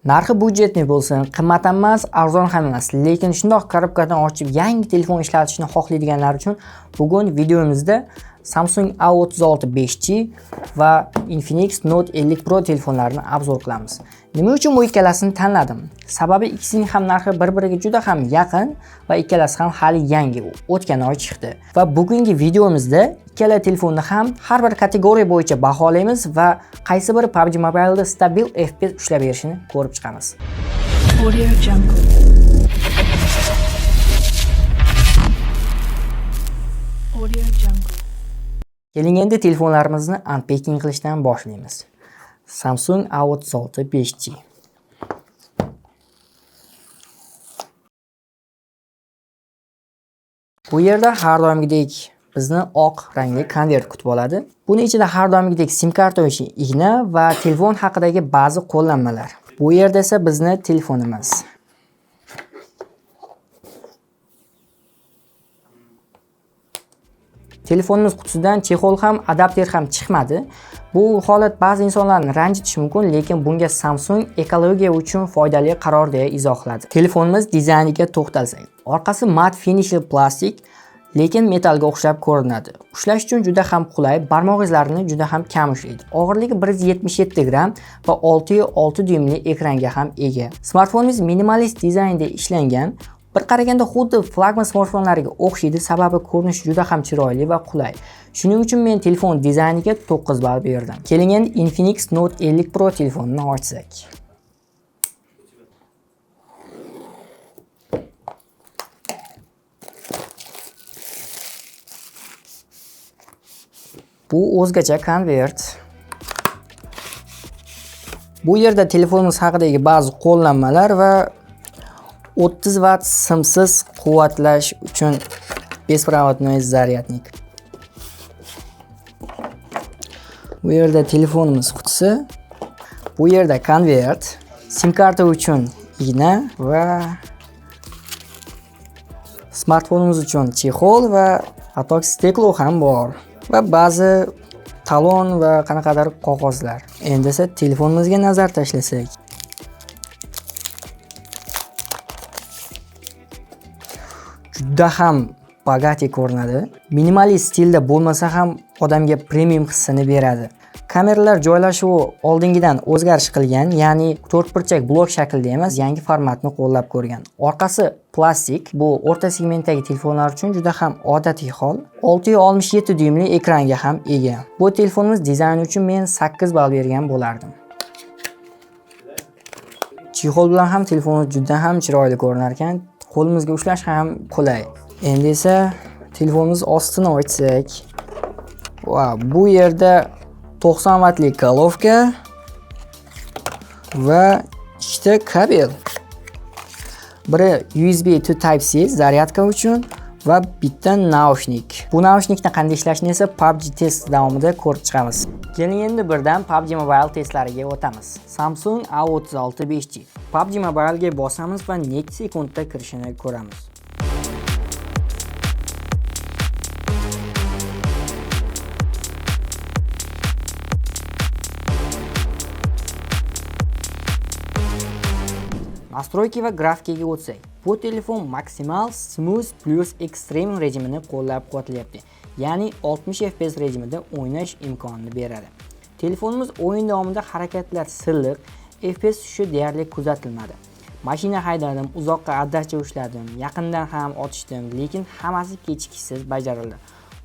Narxi бюджетный bo'lsin, qimmat ham emas, arzon ham emas, lekin shundoq korobkadan ochib yangi telefon ishlatishni xohlaydiganlar uchun bugun videomizda Samsung A36 5G va Infinix Note 50 Pro telefonlarini obzor qilamiz. Nima uchun bu ikkalasini tanladim? Sababi ikkisining ham narxi bir-biriga juda ham yaqin va ikkalasi ham hali yangi, o'tgan oy chiqdi. Va bugungi videomizda ikkala telefonni ham har bir kategoriya bo'yicha baholaymiz va qaysi biri PUBG Mobile'da stabil FPS ushlab berishini ko'rib chiqamiz. Audio Jungle. Audio Jungle. Keling, endi telefonlarimizni unpacking qilishdan boshlaymiz. Samsung A36 5G. Bu yerda har doimgidek bizni oq rangli konvert kutib oladi. Buni ichida har doimgidek sim karta uchun igna va telefon haqidagi ba'zi qo'llanmalar. Bu yerda esa bizni telefonimiz. Telefonimiz qutisidan chexol ham, adapter ham chiqmadi. Bu holat ba'zi insonlarni ranjitishi mumkin, lekin bunga Samsung ekologiya uchun foydali qaror deya izohladi. Telefonimiz dizayniga to'xtalsak, orqasi mat finishli plastik, lekin metallga o'xshab ko'rinadi. Ushlash uchun juda ham qulay, barmoq izlarini juda ham kam ushlaydi. Og'irligi 177 gramm va 6.6 dyuymli ekranga ham ega. Smartfonimiz minimalist dizaynda ishlangan. Bir qaraganda xuddi flagman smartfonlarga o'xshaydi, sababi ko'rinishi juda ham chiroyli va qulay. Shuning uchun men telefon dizayniga 9 ball berdim. Keling, endi Infinix Note 50 Pro telefonini ochsak. Bu o'zgacha konvert. Bu yerda telefonimiz haqidagi ba'zi qo'llanmalar va 30 watt simsiz quvvatlash uchun беспроводной зарядник. Bu yerda telefonimiz qutisi, bu yerda konvert, sim karta uchun igna va smartfonimiz uchun chexol va hatto стекло ham bor va ba'zi talon va qanaqadir qog'ozlar. Endi esa telefonimizga nazar tashlasak. Juda ham богатый ko'rinadi. Minimalist stilda bo'lmasa ham odamga premium hissini beradi. Kameralar joylashuvi oldingidan o'zgarish qilgan, ya'ni to'rtburchak blok shaklida emas, yangi formatni qo'llab ko'rgan. Orqasi plastik, bu o'rta segmentdagi telefonlar uchun juda ham odatiy hol. 6.67 dyuymli ekranga ham ega. Bu telefonimiz dizayni uchun men 8 ball bergan bo'lardim. Chexol bilan ham telefonimiz juda ham chiroyli ko'rinar ekan, qo'limizga ushlash ham qulay. Endi esa telefonimiz ostini ochsak. Va bu yerda 90 wattlik головка va ikkita kabel. Biri USB to Type C zaryadka uchun va bitta naushnik. Bu naushnikni qanday ishlashini esa PUBG test davomida ko'rib chiqamiz. Keling, endi birdan PUBG Mobile testlariga o'tamiz. Samsung A36 5G. PUBG Mobile'ga bosamiz va necha sekundda kirishini ko'ramiz. Настройки va grafikaga o'tsak, bu telefon maksimal Smooth plus Extreme rejimini qo'llab-quvvatlayapti. Ya'ni 60 FPS rejimida o'ynash imkonini beradi. Telefonimiz o'yin davomida harakatlar silliq, FPS tushishi deyarli kuzatilmadi. Mashina haydadim, uzoqqa отдача ushladim, yaqindan ham otishdim, lekin hammasi kechikishsiz bajarildi.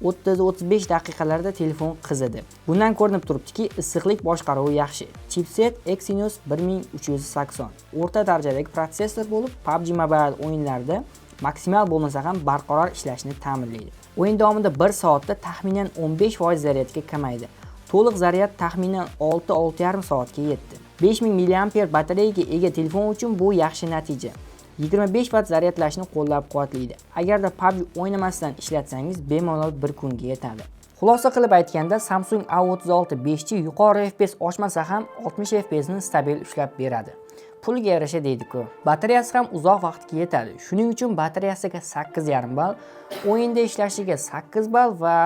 30-35 daqiqalarda telefon qizidi. Bundan ko'rinib turibdiki, issiqlik boshqaruvi yaxshi. Chipset Exynos 1380 o'rta darajadagi protsessor bo'lib, PUBG Mobile o'yinlarida maksimal bo'lmasa ham barqaror ishlashni ta'minlaydi. O'yin davomida 1 soatda taxminan 15% zaryadga kamaydi. To'liq zaryad taxminan 6-6,5 soatga yetdi. 5000 mAh batareyaga ega telefon uchun bu yaxshi natija. 25 watt zaryadlashni qo'llab-quvvatlaydi. Agarda PUBG o'ynamasdan ishlatsangiz, bemalol bir kunga yetadi. Xulosa qilib aytganda, Samsung A36 5G yuqori FPS oshmasa ham 60 FPS ni stabil ushlab beradi. Pulga yarasha deydi-ku. Batareyasi ham uzoq vaqtga yetadi. Shuning uchun batareyasiga 8,5 ball, o'yinda ishlashiga 8 ball va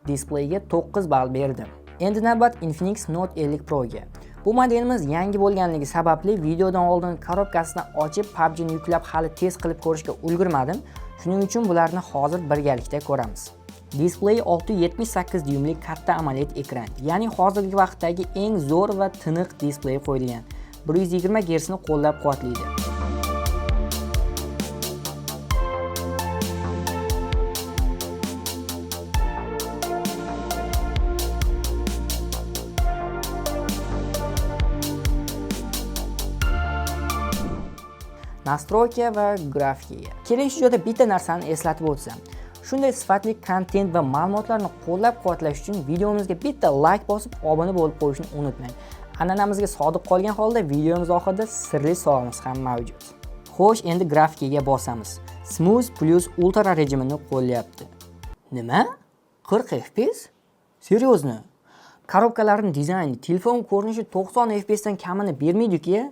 displeyga 9 ball berdim. Endi navbat Infinix Note 50 Pro ga. Bu modelimiz yangi bo'lganligi sababli videodan oldin коробка sini ochib, PUBG'ni yuklab, hali test qilib ko'rishga ulgurmadim. Shuning uchun bularni hozir birgalikda ko'ramiz. Displey 678 dyumlik katta AMOLED ekran, ya'ni hozirgi vaqtdagi eng zo'r va tiniq displey qo'yilgan. 120 Hz ni qo'llab-quvvatlaydi. Настройка va grafikaga. Keling, shu joyda bitta narsani eslatib o'tsam. Shunday sifatli kontent va ma'lumotlarni qo'llab-quvvatlash uchun videomizga bitta like bosib, obuna bo'lib qo'yishni unutmang. An'anamizga sodiq qolgan holda videomiz oxirida sirli sovg'amiz ham mavjud. Xo'sh, endi grafikaga bosamiz. Smooth plus Ultra rejimini qo'llayapti. Nima? 40 FPS? Серьезно? Коробка larning dizayni, telefon ko'rinishi 90 FPS dan kamini bermaydi-ku.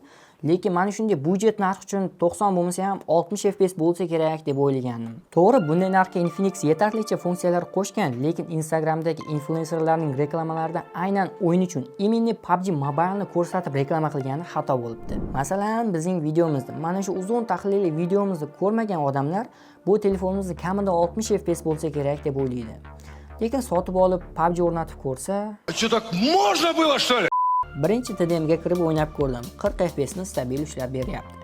Lekin mana shunday byudjet narx uchun 90 bo'lmasa ham 60 FPS bo'lsa kerak deb o'ylagandim. To'g'ri, bunday narxga Infinix yetarlicha funksiyalar qo'shgan, lekin Instagramdagi influenserlarning reklamalarida aynan o'yin uchun именно PUBG Mobile'ni ko'rsatib reklama qilgani xato bo'libdi. Masalan, bizning videomizda, mana shu uzun tahliliy videomizni ko'rmagan odamlar bu telefonimizni kamida 60 FPS bo'lsa kerak deb o'ylaydi. Lekin sotib olib PUBG o'rnatib ko'rsa, Что, так можно было, что ли? Birinchi TDMga kirib o'ynab ko'rdim. 40 FPSni stabil ushlab beryapti.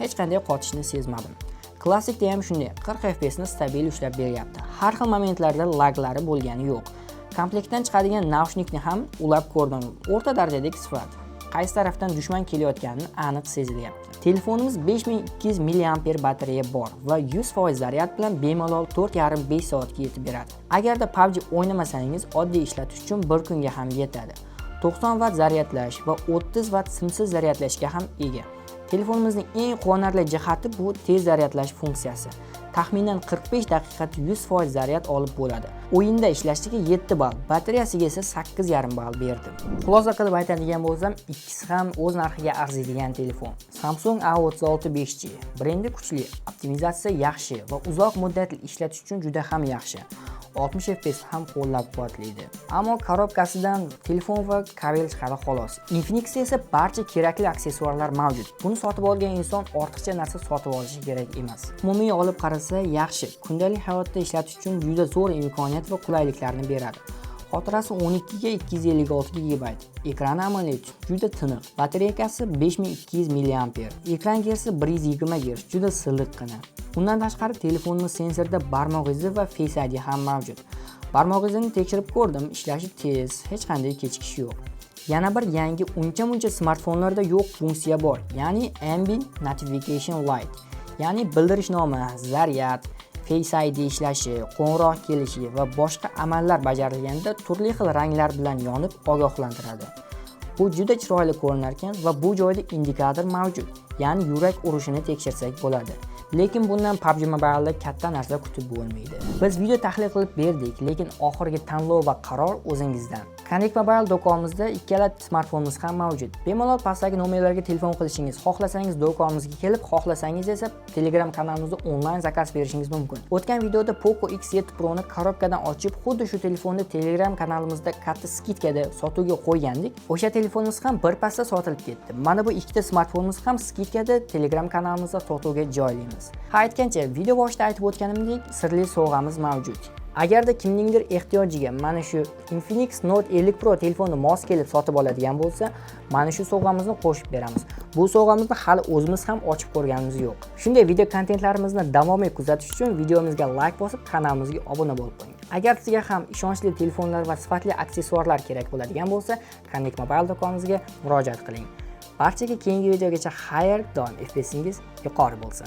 Hech qanday qotishni sezmadim. Klassikda ham shunday, 40 FPSni stabil ushlab beryapti. Har xil momentlarda laglari bo'lgani yo'q. Komplektdan chiqadigan наушник ni ham ulab ko'rdim. O'rta darajadagi sifat. Qaysi tarafdan dushman kelayotganini aniq sezilyapti. Telefonimiz 5200 mAh batareya bor va 100% zaryad bilan bemalol 4,5-5 soatga yetib beradi. Agarda PUBG o'ynamasangiz, oddiy ishlatish uchun bir kunga ham yetadi. 90 vatt zaryadlash va 30 vatt simsiz zaryadlashga ham ega. Telefonimizning eng quvonarli jihati bu tez zaryadlash funksiyasi. Taxminan 45 daqiqada 100% zaryad olib bo'ladi. O'yinda ishlashiga 7 ball, batareyasiga esa 8,5 ball berdim. Xulosa qilib aytadigan bo'lsam, ikkisi ham o'z narxiga arziydigan telefon. Samsung A36 5G brendi kuchli, optimizatsiya yaxshi va uzoq muddatli ishlatish uchun juda ham yaxshi. 60 FPS ham qo'llab-quvvatlaydi. Ammo коробка sidan telefon va kabel chiqadi, xolos. Infinix esa barcha kerakli aksessuarlar mavjud. Buni sotib olgan inson ortiqcha narsa sotib olishi kerak emas. Umumiy olib qarasa yaxshi, kundalik hayotda ishlatish uchun juda zo'r imkoniyat va qulayliklarni beradi. Xotirasi 12 ga 256 GB. Ekrani AMOLED, juda tiniq. Batareykasi 5200 mAh. Ekran gersi 120 Hz, juda silliqqina. Undan tashqari telefonning sensorida barmoq izi va Face ID ham mavjud. Barmoq izini tekshirib ko'rdim, ishlashi tez, hech qanday kechikish yo'q. Yana bir yangi, uncha-muncha smartfonlarda yo'q funksiya bor, ya'ni Ambient Notification Light. Ya'ni bildirishnoma, zaryad, Face ID ishlashi, qo'ng'iroq kelishi va boshqa amallar bajarilganda turli xil ranglar bilan yonib ogohlantiradi. Bu juda chiroyli ko'rinar ekan va bu joyda indikator mavjud, ya'ni yurak urishini tekshirsak bo'ladi. Lekin bundan PUBG Mobile'da katta narsa kutib bo'lmaydi. Biz video tahlil qilib berdik, lekin oxirgi tanlov va qaror o'zingizdan. Connect Mobile do'konimizda ikkala smartfonimiz ham mavjud. Bemalol pastdagi nomerlarga telefon qilishingiz, xohlasangiz do'konimizga kelib, xohlasangiz esa Telegram kanalimizda onlayn заказ berishingiz mumkin. O'tgan videoda Poco X7 Pro ni коробка dan ochib, xuddi shu telefonni Telegram kanalimizda katta скидка da sotuvga qo'ygandik. O'sha telefonimiz ham bir pasda sotilib ketdi. Mana bu ikkita smartfonimiz ham скидка da Telegram kanalimizda sotuvga joylaymiz. Ha, aytgancha, video boshida aytib o'tganimdek, sirli sovg'amiz mavjud. Agarda kimningdir ehtiyojiga mana shu Infinix Note 50 Pro telefoni mos kelib sotib oladigan bo'lsa, mana shu sovg'amizni qo'shib beramiz. Bu sovg'amizni hali o'zimiz ham ochib ko'rganimiz yo'q. Shunday video kontentlarimizni davomiy kuzatish uchun videomizga like bosib, kanalimizga obuna bo'lib qo'ying. Agar sizga ham ishonchli telefonlar va sifatli aksessuarlar kerak bo'ladigan bo'lsa, Connect Mobile do'konimizga murojaat qiling. Barchaga keyingi videogacha xayr, doim FPSingiz yuqori bo'lsin.